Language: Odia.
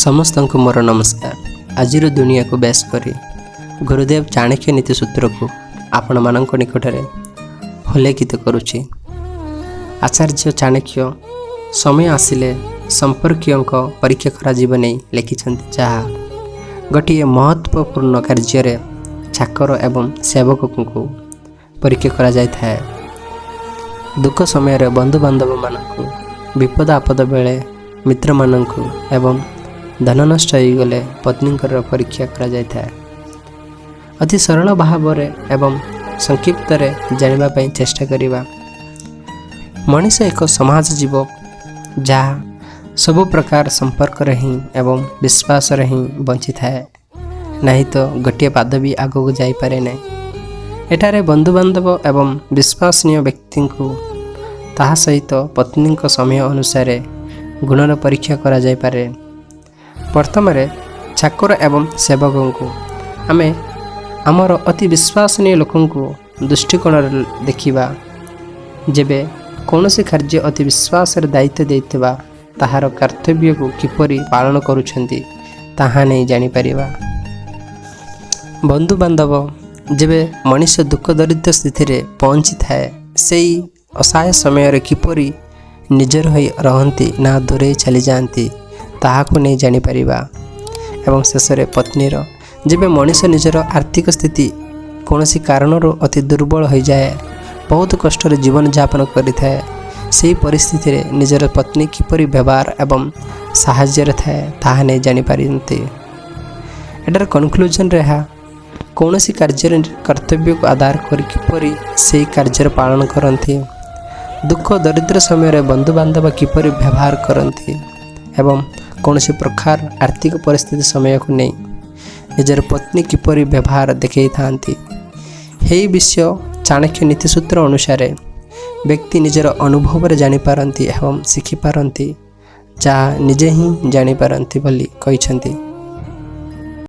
ସମସ୍ତଙ୍କୁ ମୋର ନମସ୍କାର। ଆଜିର ଦୁନିଆକୁ ବେଶ କରି ଗୁରୁଦେବ ଚାଣକ୍ୟ ନୀତି ସୂତ୍ରକୁ ଆପଣମାନଙ୍କ ନିକଟରେ ଉଲ୍ଲେଖିତ କରୁଛି। ଆଚାର୍ଯ୍ୟ ଚାଣକ୍ୟ ସମୟ ଆସିଲେ ସମ୍ପର୍କୀୟଙ୍କ ପରୀକ୍ଷା କରାଯିବ ନେଇ ଲେଖିଛନ୍ତି, ଯାହା ଗୋଟିଏ ମହତ୍ତ୍ୱପୂର୍ଣ୍ଣ କାର୍ଯ୍ୟରେ ଚାକର ଏବଂ ସେବକଙ୍କୁ ପରୀକ୍ଷା କରାଯାଇଥାଏ। ଦୁଃଖ ସମୟରେ ବନ୍ଧୁବାନ୍ଧବମାନଙ୍କୁ, ବିପଦ ଆପଦ ବେଳେ ମିତ୍ରମାନଙ୍କୁ ଏବଂ ଧନ ନଷ୍ଟ ହୋଇଗଲେ ପତ୍ନୀଙ୍କର ପରୀକ୍ଷା କରାଯାଇଥାଏ। ଅତି ସରଳ ଭାବରେ ଏବଂ ସଂକ୍ଷିପ୍ତରେ ଜାଣିବା ପାଇଁ ଚେଷ୍ଟା କରିବା। ମଣିଷ ଏକ ସମାଜ ଜୀବ, ଯାହା ସବୁ ପ୍ରକାର ସମ୍ପର୍କରେ ହିଁ ଏବଂ ବିଶ୍ୱାସରେ ହିଁ ବଞ୍ଚିଥାଏ, ନାହିଁ ତ ଗୋଟିଏ ପାଦ ବି ଆଗକୁ ଯାଇପାରେ ନାହିଁ। ଏଠାରେ ବନ୍ଧୁବାନ୍ଧବ ଏବଂ ବିଶ୍ୱାସନୀୟ ବ୍ୟକ୍ତିଙ୍କୁ, ତାହା ସହିତ ପତ୍ନୀଙ୍କ ସମୟ ଅନୁସାରେ ଗୁଣର ପରୀକ୍ଷା କରାଯାଇପାରେ। ପ୍ରଥମରେ ଚାକର ଏବଂ ସେବକଙ୍କୁ ଆମେ ଆମର ଅତି ବିଶ୍ୱାସନୀୟ ଲୋକଙ୍କୁ ଦୃଷ୍ଟିକୋଣରେ ଦେଖିବା। ଯେବେ କୌଣସି କାର୍ଯ୍ୟ ଅତି ବିଶ୍ୱାସରେ ଦାୟିତ୍ୱ ଦେଇଥିବା, ତାହାର କର୍ତ୍ତବ୍ୟକୁ କିପରି ପାଳନ କରୁଛନ୍ତି, ତାହା ନେଇ ଜାଣିପାରିବା। ବନ୍ଧୁବାନ୍ଧବ, ଯେବେ ମଣିଷ ଦୁଃଖ ଦରିଦ୍ର ସ୍ଥିତିରେ ପହଞ୍ଚିଥାଏ, ସେଇ ଅସହାୟ ସମୟରେ କିପରି ନିଜର ହୋଇ ରହନ୍ତି ନା ଦୂରେଇ ଚାଲିଯାଆନ୍ତି, ତାହାକୁ ନେଇ ଜାଣିପାରିବା। ଏବଂ ଶେଷରେ ପତ୍ନୀର, ଯେବେ ମଣିଷ ନିଜର ଆର୍ଥିକ ସ୍ଥିତି କୌଣସି କାରଣରୁ ଅତି ଦୁର୍ବଳ ହୋଇଯାଏ, ବହୁତ କଷ୍ଟରେ ଜୀବନଯାପନ କରିଥାଏ, ସେହି ପରିସ୍ଥିତିରେ ନିଜର ପତ୍ନୀ କିପରି ବ୍ୟବହାର ଏବଂ ସାହାଯ୍ୟରେ ଥାଏ, ତାହା ନେଇ ଜାଣିପାରନ୍ତି। ଏଟାର କନକ୍ଲୁଜନରେ ଏହା କୌଣସି କାର୍ଯ୍ୟରେ କର୍ତ୍ତବ୍ୟକୁ ଆଧାର କରି କିପରି ସେହି କାର୍ଯ୍ୟର ପାଳନ କରନ୍ତି, ଦୁଃଖ ଦରିଦ୍ର ସମୟରେ ବନ୍ଧୁବାନ୍ଧବ କିପରି ବ୍ୟବହାର କରନ୍ତି ଏବଂ କୌଣସି ପ୍ରକାର ଆର୍ଥିକ ପରିସ୍ଥିତି ସମୟକୁ ନେଇ ନିଜର ପତ୍ନୀ କିପରି ବ୍ୟବହାର ଦେଖାଇଥାନ୍ତି, ଏହି ବିଷୟ ଚାଣକ୍ୟ ନୀତିସୂତ୍ର ଅନୁସାରେ ବ୍ୟକ୍ତି ନିଜର ଅନୁଭବରେ ଜାଣିପାରନ୍ତି ଏବଂ ଶିଖିପାରନ୍ତି, ଯାହା ନିଜେ ହିଁ ଜାଣିପାରନ୍ତି ବୋଲି କହିଛନ୍ତି।